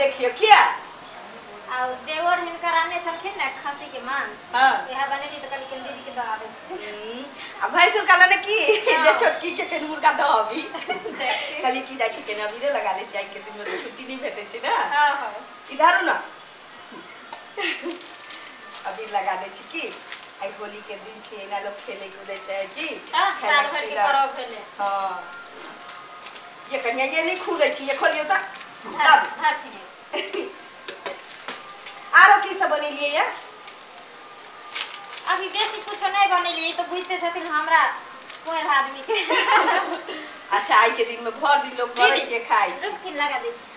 देखियो किया आ देवर हिनकर आने छलखिन ने खसी के मांस। हां इहा बनेली त कहली के दीदी के दऽ आबै छी। आ भैंसुर कहला ने की जे छोटकी के कनि मुर्गा दऽ अबी। कहली की जाइ छी केना अबीरे लगा लै छी, आइ के दिन में तऽ छुट्टी नहीं भेटै छै ना। हां हां इधर ना अबीर लगा दै छी की आई होली के दिन छै, एना लोग खेले कूदे छै की साल भर के पर्व भेलै। हां ये कन्या ये नहीं खुलै छी, ये खोलियो त तब धरथिन। आरो की सब बनेलियै या? अभी बेसी कुछो नहीं बनेलियै, तो बुझते छथिन हमरा कोई आदमी के। अच्छा आई के दिन में भर दिन लोग करै छै खाइ छै। रुकथिन लगा दै छी।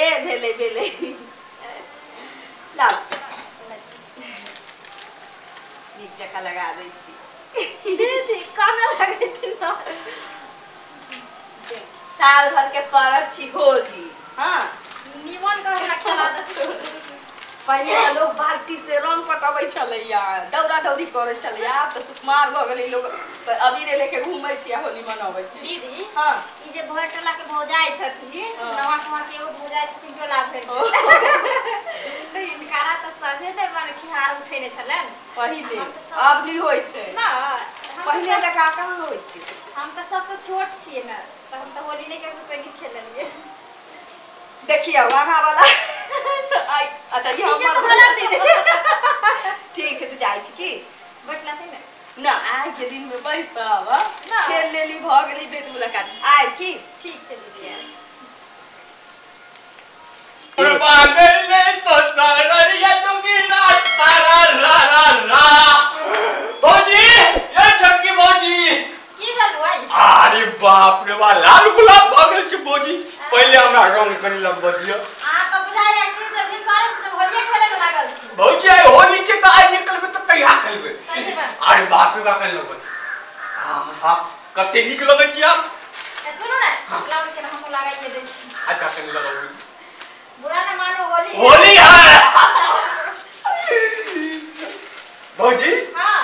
ए भेलै भेलै लाओ नीक जकाँ लगा दै छी। दीदी काने लगैथिन ना। साल भर के पर्व छी होली। हाँ निमन के हमरा खेला देथिन। पहिले तऽ लोग बाल्टी से रंग पटबै छलैया, दौड़ा दौड़ी करै छलैया, आब तऽ सुकुमार भऽ गेलै लोग, अबीरे लेके घूमै छी आ होली मनबै छी। दीदी हाँ ई जे भरि टोला के भौजाइ छथिन, नवा नवा के एगो भौजाइ छथिन टोला भरि के, हिनकारा तऽ सभे ने मन खिहार उठेने छलनि पहिले। आब जी होइ छै ना, पहिले जकाँ कहाँ होइ छै। हम तऽ सबसँ छोट छियै ने, तऽ हम तऽ होली नहि ककरो संगे खेललियै। देखियौ अहाँ वाला अच्छा ये हमर दीदी ठीक छै तऽ जाइ छी की बैठलथिन ने ना आइ के दिन में बैसब, खेल लेली भऽ गेली भेट मुलाकात। आइ की ठीक छै दीदी। भौजी ये छोटकी भौजी की भेल भाई? अरे बाप रे बा लाल गुलाब भऽ गेल छै भौजी। पहिले हमरा रंग कनि लगबऽ दिअ। अहाँ तऽ बुझाइया कि जे भिनसरे से होलिये खेले में लागल छी। भौजी आइ होली छै तऽ आइ निकलबै तऽ कहिया खेलबै? सही बात। अरे बाप रे बा कनि लगबै। हां कते नीक लगै छी आब। सुनू ने लाउ के हमहूँ लगाइए दै छी। अच्छा कनि लगाउ। बुरा न मानो होली होली है। भौजी हां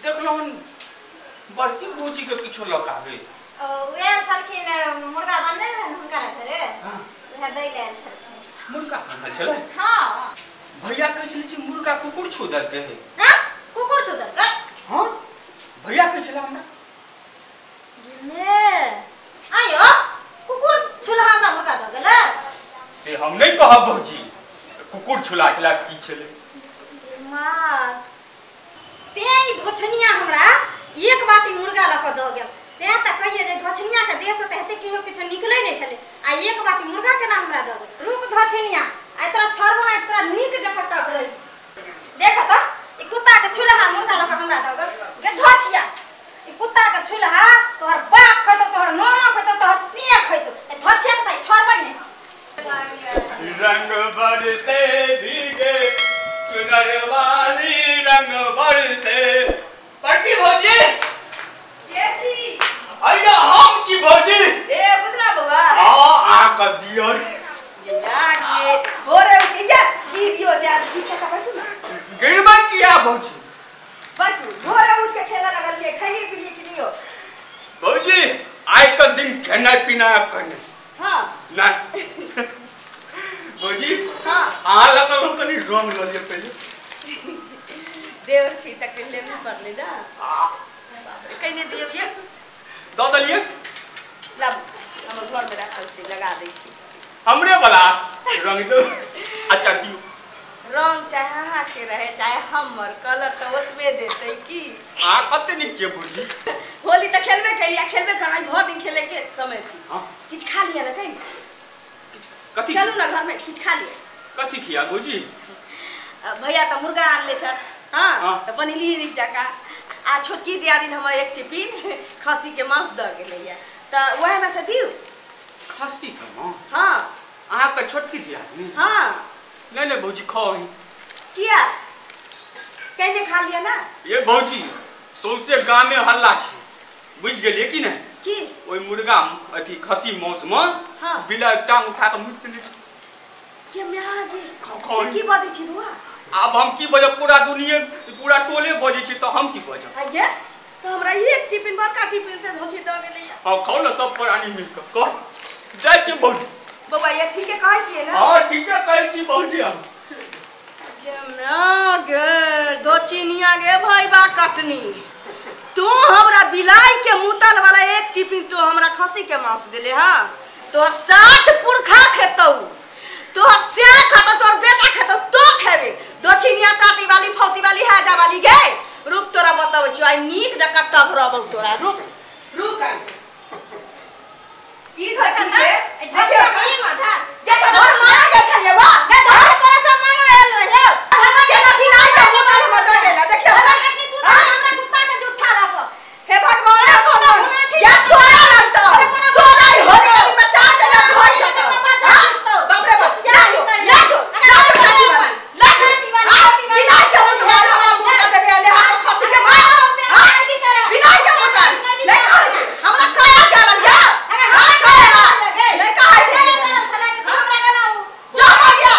देखलहुँ बड़की भौजी के किछो लगाबे। ओ आयल छलखिन मुर्गा बनले रहन हुनका घरे। हां उहे दै ले आयल छलखिन। मुर्गा बनल छलै? हां भैया कहै छलै जे मुर्गा कुकुर छू देलकै। हां कुकुर छू देलकै? हां भैया कहै छलै हमरा। गे आयो कुकुर छुला हमरा मुर्गा दऽ गेलै? से हम नहि कहब भौजी, कुकुर छुला छला की छलै। माँ ते ई धोछनिया हमरा एक बाटी मुर्गा लऽ कऽ दऽ गेल। तें तऽ कहिए जे धोछनिया के देह से तऽ हेतै केओ किछो निकलै नहि छलै, आ एक बाटी मुर्गा केना हमरा दऽ गेल। रुक धोछनिया आइ तोरा छोड़बो नहि, तोरा नीक जकाँ टकरै। देख तऽ ई कुत्ता के छुलहा मुर्गा लऽ कऽ हमरा दऽ गेल। गे धोछिया ई कुत्ता के छुलहा तोहर बाप खैतौ, तोहर नाना खैतौ, तोहर सिया खैतौ। ए धोछिया के तऽ छोड़बै नहि। रंग बरसे भीगे चुनर वाली रंग बरसे। बड़की भौजी के छी? अइया हम छी भौजी। ए बुझना बौआ हां अहाँ के दियर या गे भोरे उठ या गिरियो जा की चका बैसू ना। गिरबै किया भौजी? बैसू भोरे उठ के खेला लगलियै, खैलियै पिलियै कि नहीं हो? भौजी आइ के दिन खेनाइ पिनाइ कने हां ना भौजी। हां अहाँ लगल हम कनि रंग लऽ लिअ पहिले। देवर छी त कनि लेबे पड़लै ना। बाप रे कने दियौ ये दऽ देलियै। लब हमर घर में राखल छै, लगा दै छी। हमरे वाला रंग दो। अच्छा दियौ। रंग चाहे अहाँ के रहे चाहे हमर, कलर तऽ ओतबे देतै की। अहाँ कते नीक छियै भौजी। होली तऽ खेलबे केलियै, खेलबे करबै, भरि दिन खेले के समय छी। किछु खा लिअ ने कहीं। कथी? चलू ना घर में किछु खा लिअ। कथी खिया भौजी? भैया तऽ मुर्गा आनले छथि। हाँ तऽ बनेलियै नीक जकाँ। आ छोटकी दियादिन हमर एक टिफिन खस्सी के मांस दऽ गेलैया, तऽ वएह में से दियौ। खस्सी के मांस? हाँ अहाँ के छोटकी दियादिन? हाँ नहीं नहीं भौजी खाओ ही। किया कहीं खा लिया ना? ये भौजी सौंसे गाँव में हल्ला छै, बुझ गेलियै कि नहीं? की ओहि मुर्गा अथी खस्सी मांस में हाँ बिलाइ टांग उठा के मुति देने छै। के म्या गे खाओ। की बाजै छी बौआ? आब हम की बजब, पूरा दुनिया पूरा टोले बजै छै तऽ हम की बजब? आइये तो हमरा एक टिफिन बड़का टिफिन से धोची दऽ गेलैया। हाँ खाओ ना सब प्राणी मिल के कह जाइ छी भौजी। बौआ ये ठीके कहै छियै ने? हां ठीके कहै छी भौजी हम। गे गे धोचिनिया गे भैबा कटनी, तू हमरा बिलाई के मुतल वाला एक टिफिन तू हमरा खसी के मांस देले। हां तोहर सात पुरखा खेतौ, तोहर स्या खेतौ, तोहर बेटा खेतौ, तो खेबे। दक्षिणिया टाटी वाली फौती वाली हाजा वाली गे रुक तोरा बताबै छियौ आइ नीक जकाँ टघरबौ तोरा। रुक रुक आइ ई धोची के देखियौ जे तोरा से मांगे गेल छलियै वा तोरा से मांगे आयल रहियौ केना बिलाई के मुतल हमर दऽ गेला। देखियौ तू तऽ हमरा कुत्ता के जुठा लऽ हे भगवान हे भगवान या तोरा लगतौ तोरा ई होली के दिन में चार चला ढोइ जेतौ। बाप रे बाप लाजो लाजो लाजो चाची वाली लाजो बिलाई के मुतल हमरा मुर्गा देबे आले हम तो खसी के मांस। बिलाई के मुतल नहीं कहै छै हमरा काया जारल या हां काया नहीं कहै छै हमरा गला जा हो गया।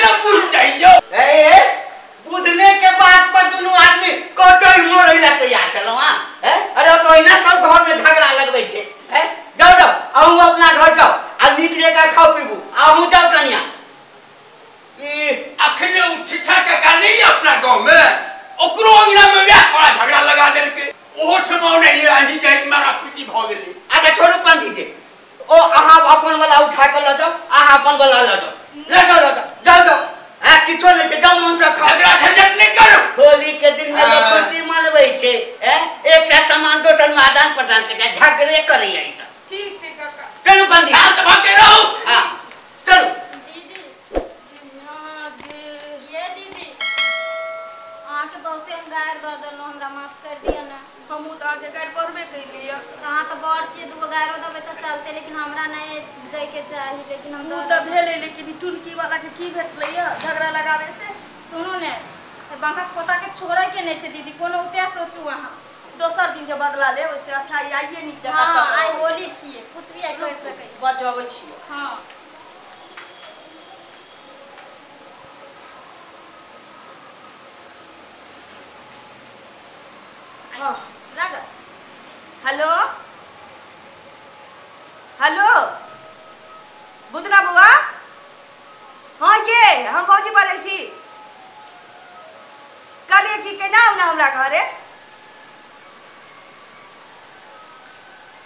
न बुझ जाइयो। ए बुझने के बाद पर दुनू आदमी कटै मरै ला तैयार चलो। हां अरे तो एना सब घर में झगड़ा लगबै छै। हैं जाओ जाओ अहूँ अपना घर जाओ आ नीक जकाँ खाओ पीबू। अहूँ जाओ कनिया। ई अखने उठिठा काका नहीं अपना गांव में ओकरो अंगना में वैह छोड़ा झगड़ा लगा देलकै। ओहो ठमा नहीं आही जाइत मारा पीटी भ गेलै। अच्छा छोड़ू पंडित जी, ओ अहाँ अपन वाला उठा के ल जाओ, अहाँ अपन वाला ल जाओ, ल जाओ ल जाओ जाओ जाओ। आ किछो नहीं छै, जाओ मन से खाओ, झगड़ा झंझट नहीं करू। होली के दिन में लोग खुशी मनबै छै। एकटा सामान दोसर में आदान प्रदान करे, झगड़े करे ई सब। ठीक छै काका, चलू पंडित शांत भ के रहू। हां चलू। दीदी हां ये दीदी अहाँ के बहुते हम गायर दऽ देलहुँ, हमरा माफ कर दिअ ना। हमहूँ तऽ अहाँके गारि पढ़बे कैलियै। अहाँ तऽ बड़ छियै, दूगो गायरो देबै तऽ चलतै, लेकिन हमरा नहि दैके चाही। लेकिन हम ओ तऽ भेलै, लेकिन ई टुनकी वाला के की भेटलै यऽ झगड़ा लगाबै से? सुनू ने, बांका पोता के छोड़ैके नहि छै दीदी, कोनो उपाय सोचू अहाँ। दोसर दिन जे बदला लेब ओहिसे अच्छा ई आइए नीक जकाँ। हाँ आइ होली छियै, कुछ भी आइ कर सकै छी। बजबै छियै। हाँ हाँ लागल। हेलो हेलो बुदना बुआ। हाँ ये हम भौजी बाजै छी। कहलियै कि केना आउ ने हमरा घरे।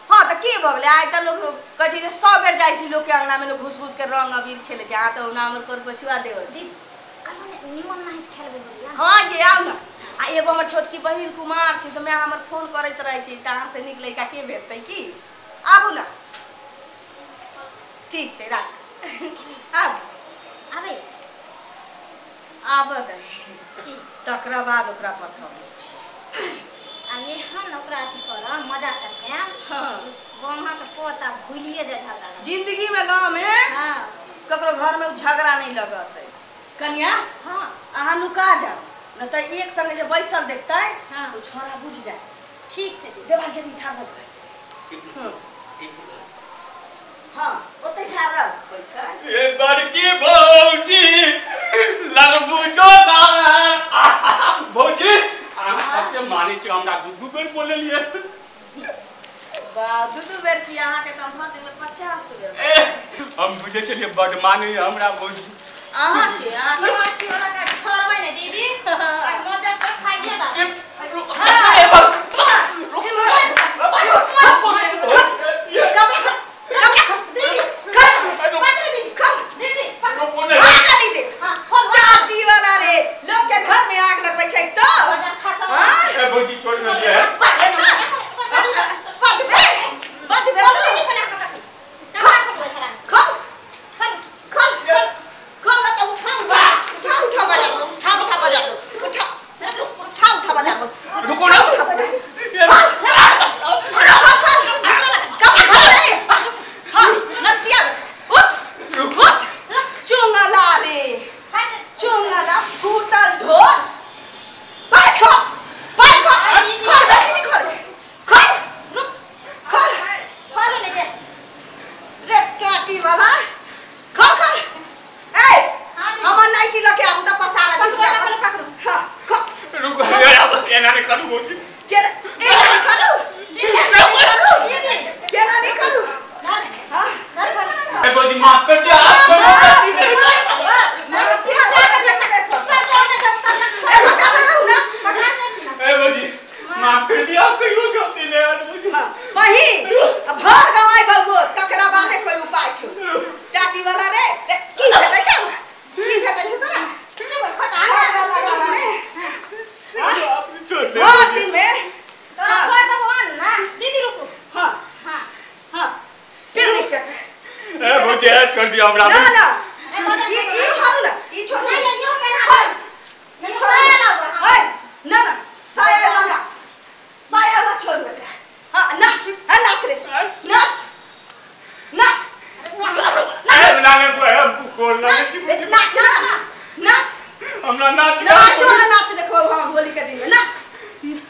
हाँ तऽ की भऽ गेलै, आइ तऽ लोक कहै छै जे 100 बेर जाइ छै लोकके अङ्गनामे, लोक घुस घुस के रंग अबीर खेलै छै। अहाँ तऽ ओना हमर कर पछुआ देवल छी। निमन नाहित खेलबै होली। हाँ ये आउ ने। आ एगो हमर छोटकी बहिन कुमार छै तऽ माय हमर फोन करैत रहै छै, तऽ अहाँसँ नीक लड़का के भेटतै की? आबू ने। ठीक छै राख। आबू आबै आबऽ दे। ठीक तकरा बाद ओकरा पठबै छी। आ एहन ओकरा अथी करब मजा चलतै। हाँ बामा के पोता भूलिए जाय झगड़ा जिंदगी में। गाँव में हाँ ककरो घर में झगड़ा नहीं लगतै। कनिया हाँ अहाँ नुका जाओ न तऽ एक संगे जे बैसल देखतै हाँ ओ छोड़ा बुझि जाय। ठीक छै देवाल जल्दी ठाढ़ भऽ जेबै। हाँ ओतै ठाढ़ रह पैसा। ए बड़की भौजी लगबू जोगा। भौजी अहाँ सबके मानै छी, हमरा दू दू बेर बोललियै। बा दू दू बेर की? अहाँके तऽ हम भर दिन में 50 बेर। हम बुझै छलियै बड मानै हमरा भौजी। अहाँके अहाँके वाला का छोड़बै ने दीदी, आइ मजा कर खाइए दा। टाटी वाला रे लोक के घर में आग लगबै छै तो। ए भौजी छोड़ न दिया है। रुको ना।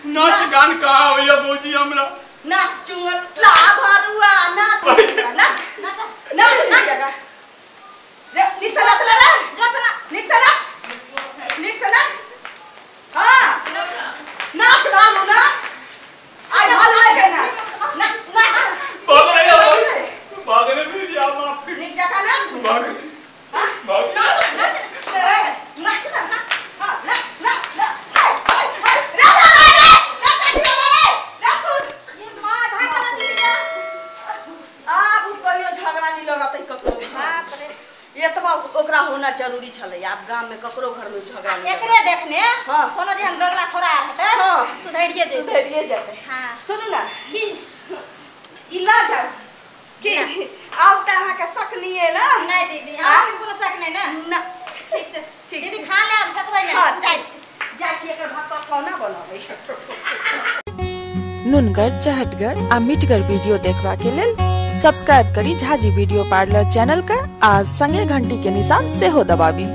नाच गान कहाँ होइया भौजी हमरा? नाच चुंगल ला भरुआ नाच नाच नाच नाच रे निशा नाच ला रे जोर से ना। नीक से नाच, नीक से नाच। हाँ नाच भालू नाच, आई भालू लेके नाच, नाच नाच। भागले भी जा माफ नीक जकाँ नाच। भागले हाँ नाच नाच नाच ना। हाँ नाच नाच नाच। हाय हाय हाय राधा रे रे राधा जी रे रासुन ये मां भाग ना दीदी। आब उ कहियो झगड़ा नहीं लगतै ककरो। बाप रे एतबा ओकरा होना जरूरी छलै। आब गाम में ककरो घर में झगड़ा नहीं। एकरे देखने हाँ। कोनो जेहन दोगला छोरा रहतै हाँ। सुधरिए जेतै, सुधरिए जेतै। हाँ सुनू ना की ई ल जाउ की आब तऽ अहाँके शक नहीं है ना? नहीं दीदी हाँ? हमरा कोनो शक नहीं ना। ना ठीक छै ठीक दीदी, छै। खा ले हम फेकबै ने। हाँ, जाइ छी जाइ छी एकर भात कोना बनाबै। नुनगर, चहटगर आ मिठगर वीडियो देखबा के लेल सब्सक्राइब करी झाजी वीडियो पार्लर चैनल के आ संगे घंटी के निशान सेहो दबाबी।